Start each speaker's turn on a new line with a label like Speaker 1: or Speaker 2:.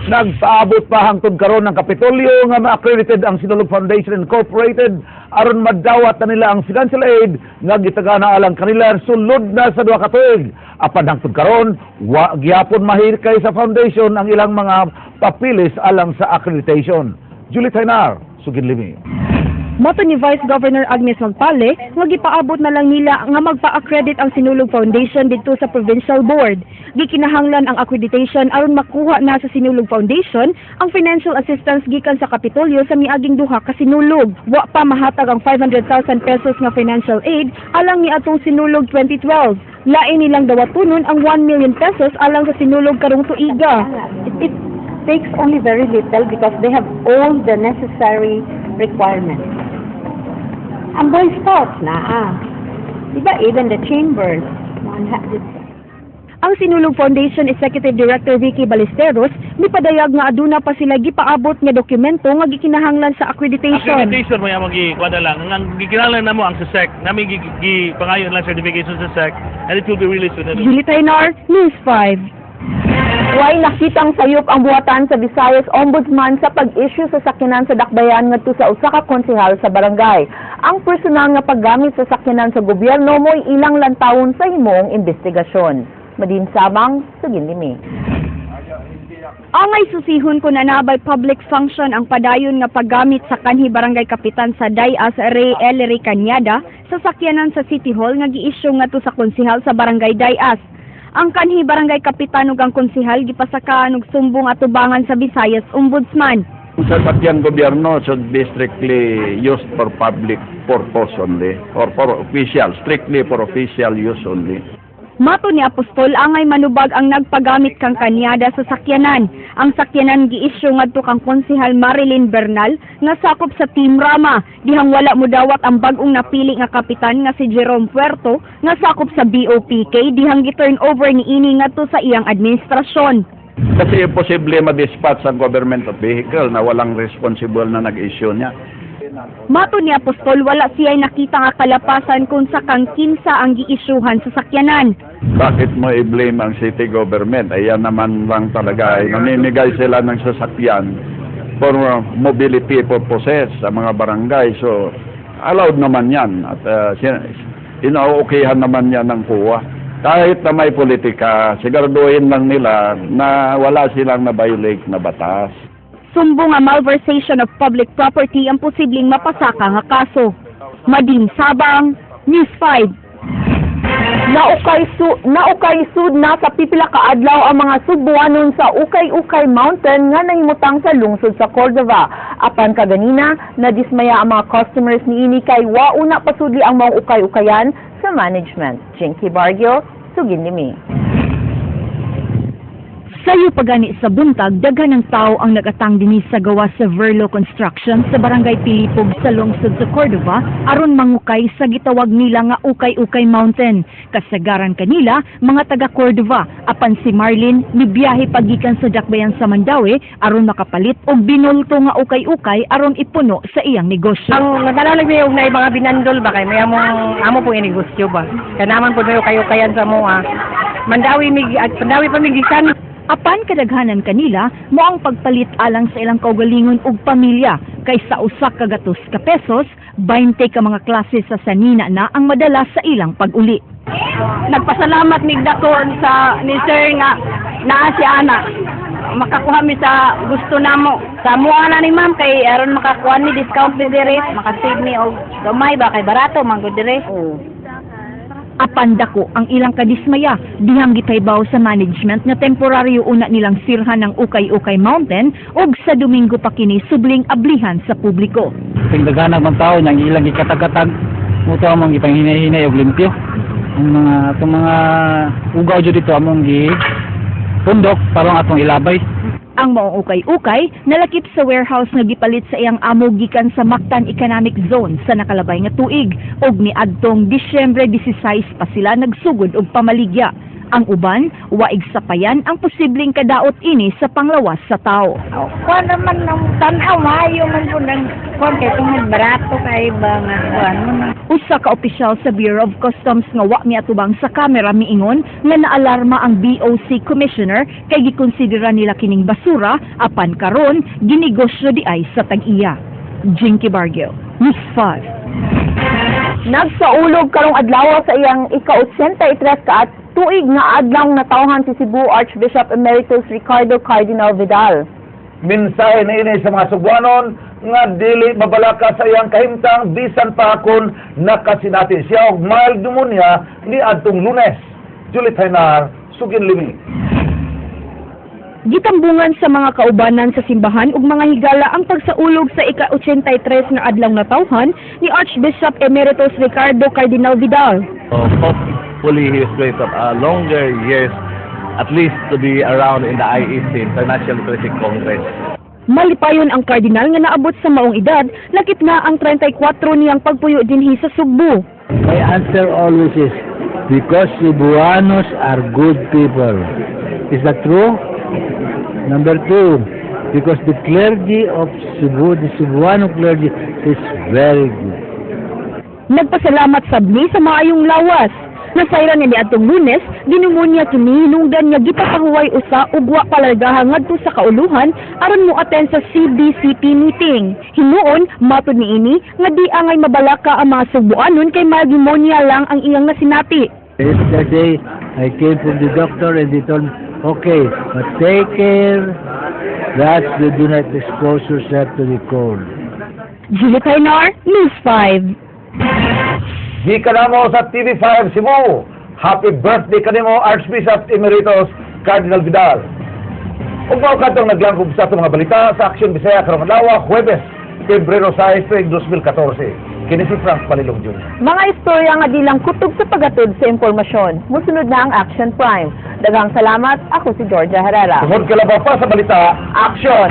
Speaker 1: Nagpaabot pa hangtod karon ng Kapitolyo nga ma-accredited ang Sinulog Foundation Incorporated aron madawat na nila ang financial aid nga gitagana alang kanila sulod na sa 2 ka tuig. Apan hangtod karon, wa gyapon mahikay sa foundation ang ilang mga papilis alang sa accreditation. Julie Tainar, Sugid Limi.
Speaker 2: Moto ni Vice Governor Agnes Magpale nga gipaabot na lang nila nga magpa-accredit ang Sinulog Foundation didto sa Provincial Board. Gikinahanglan ang accreditation aron makuha na sa Sinulog Foundation ang financial assistance gikan sa Kapitolyo sa miaging duha ka sinulog. Wa pa mahatag ang 500,000 pesos nga financial aid alang niadtong Sinulog 2012. Lain nilang dawatonon ang 1 million pesos alang sa Sinulog karong tuiga.
Speaker 3: It takes only very little because they have all the necessary requirements. Ang Boy Scouts na ah. Di ba even the chambers,
Speaker 2: Ang Sinulog Foundation Executive Director Vicky Ballesteros mipadayag nga aduna pa sila gipaabot nga dokumento nga gikinahanglan sa accreditation.
Speaker 4: Accreditation mo yung gi kuan lang. Ang gikinahanglan namo ang sa SEC. Nami gi pangayon lang certification sa SEC and it will be released within
Speaker 2: Julie Tainar, News 5.
Speaker 5: Way nakitang sayop ang buhatan sa Visayas Ombudsman sa pag-issue sa sakyanan sa Dakbayan ngadto sa usa ka konsehal sa barangay. Ang personal nga paggamit sa sakyanan sa gobyerno mo'y ilang lantawon sa himuong investigasyon. Madin Samang, Sugid Limi.
Speaker 2: Angay susihon kung naa bay public function ang padayon nga paggamit sa kanhi barangay kapitan sa Dayas, Ray Ellery Cañada, sa sakyanan sa City Hall nga gi-issue ngadto sa konsehal sa barangay Dayas. Ang kanhi barangay kapitan ug ang konsehal gipasakaan og sumbong atubangan sa Visayas Ombudsman.
Speaker 6: Ang sasakyan gobyerno should be strictly used for public purpose only or for official, strictly for official use only.
Speaker 2: Mato ni Apostol, angay manubag ang nagpagamit kang Kanyada sa sakyanan. Ang sakyanan gi-issue ngadto kang konsehal Marilyn Bernal nga sakop sa Team Rama. Dihang wala modawat ang bag-ong napili nga kapitan nga si Jerome Puerto nga sakop sa BOPK dihang gi-turn over ni ini ngadto sa iyang administrasyon.
Speaker 6: Kasi imposible ma-dispatch ang government of vehicle na walang responsible na nag-issue niya.
Speaker 2: Mato ni Apostol, wala siya'y nakita nga kalapasan kung sa kang kinsa ang gi-issuehan sa sakyanan.
Speaker 6: Bakit mo i-blame ang city government? Ayan naman lang talaga. Ay, namimigay sila ng sasakyan for mobility purposes sa mga barangay. So, allowed naman yan. At inauokayhan naman yan ng COA. Kahit na may politika, siguraduhin lang nila na wala silang na-violate na batas.
Speaker 2: Sumbong nga malversation of public property ang posibleng mapasaka nga kaso. Madin Sabang, News 5.
Speaker 5: Naukay sud na sa pipila ka adlaw ang mga Sugbuanon sa Ukay-Ukay Mountain nga nahimutang sa lungsod sa Cordova. Apan kaganina, nadismaya ang mga customers niini kay wa una pasudli ang mga ukay-ukayan sa management. Jinky Bargio, Sugid Limi.
Speaker 7: Sayo pa gani sa buntag, daghan ng tao ang nagatang dinhi sa gawas sa Verlo Construction sa Barangay Pilipog sa lungsod sa Cordova aron mangukay sa gitawag nila nga Ukay-Ukay Mountain. Kasagaran kanila mga taga Cordova, apan si Marlene mibiyahe pagikan sa Dakbayan sa Mandaue aron makapalit og binulto nga ukay-ukay aron ipuno sa iyang negosyo.
Speaker 8: Ang nagdala lang og na mga binandol ba kay may among amo po negosyo ba. Kay naman po kayo kayan sa mo ah. Mandawi mig at Mandawi pa mig gikan.
Speaker 7: Apan kadaghanan kanila mo ang pagpalit alang sa ilang kaugalingon ug pamilya kay sa 100 ka pesos, 20 ka mga klase sa sanina na ang madala sa ilang pag-uli.
Speaker 3: Nagpasalamat mig dako sa ni sir nga naa si ana. Makakuha mi sa gusto namo. Sa amoa na ni ma'am kay aron makakuha ni discount ni dire, makasave ni og gamay ba kay barato man gud dire.
Speaker 7: Apan dako ang ilang kadismaya dihang gipaybaw sa management nga temporaryo una nilang sirhan ng Ukay-Ukay Mountain ug sa Domingo pa kini subling ablihan sa publiko.
Speaker 9: Ting daghanag man tao nang ilang gikatag-katag mo to among gipanghinay-hinay og limpyo. Ang mga itong mga ugaw jud dito among gi pundok parang atong ilabay.
Speaker 7: Ang maong ukay-ukay nalakip sa warehouse nga gipalit sa iyang amo gikan sa Mactan Economic Zone sa nakalabay nga tuig ug niadtong Disyembre 16 pa sila nagsugod og pamaligya. Ang uban, waig sapayan ang posibleng kadaot ini sa panglawas sa tao.
Speaker 3: Kuan naman ng tan-aw, maayo man po ng kuan kay tungod barato kay ba nga kuan mo na.
Speaker 7: Usa ka opisyal sa Bureau of Customs nga wa miatubang sa kamera miingon nga naalarma ang BOC commissioner kay gikonsidera nila kining basura, apan karon ginegosyo di ay sa tag-iya. Jinky Bargio, News 5.
Speaker 5: Nagsaulog karong adlaw sa iyang ika-83 ka tuig nga adlaw natawhan si Cebu Archbishop Emeritus Ricardo Cardinal Vidal.
Speaker 1: Mensahe niini sa mga Sugbuanon nga dili mabalaka sa iyang kahimtang bisan pa kon nakasinati siya og mild pneumonia ni adtong Lunes. Julie Tainar, Sugin Limi.
Speaker 2: Gitambungan sa mga kaubanan sa simbahan ug mga higala ang pagsaulog sa ika-83 nga adlaw natawhan ni Archbishop Emeritus Ricardo Cardinal Vidal.
Speaker 10: So hopefully he is going to have longer years at least to be around in the IEC, International Eucharistic Congress.
Speaker 2: Malipayon ang kardinal nga naabot sa maong edad, lakip na ang 34 niyang pagpuyo dinhi sa Sugbo.
Speaker 9: My answer always is, because Cebuanos are good people. Is that true? Number two, because the clergy of Cebu, the Cebuano clergy, is very good.
Speaker 2: Nagpasalamat sab ni sa maayong lawas. Nasayran niya niadtong Lunes, ginumonya kini hinungdan nga gipapahuway usa ug wa palargaha ngadto sa kauluhan aron mo attend sa CBCP meeting. Hinuon, matud niini nga di angay mabalaka ang mga Sugbuanon kay mild pneumonia lang ang iyang nasinati.
Speaker 9: Yesterday, I came from the doctor and they told me, "Okay, but take care that you do not expose yourself to the cold."
Speaker 2: Julie Kainar, News 5.
Speaker 1: Gikan namo sa TV5 Cebu. Happy birthday kanimo, Archbishop Emeritus Cardinal Vidal. Ug mao kadtong naglangkob sa atong mga balita sa Aksyon Bisaya karong adlaw, Huwebes, Pebrero 6, 2014. Kini si Frank Palilong Jr.
Speaker 5: Mga istorya nga di lang kutob sa paghatod sa impormasyon. Musunod na ang Action Prime. Daghang salamat. Ako si Georgia Herrera.
Speaker 1: Tungod kalabaw pa sa balita,
Speaker 5: Action!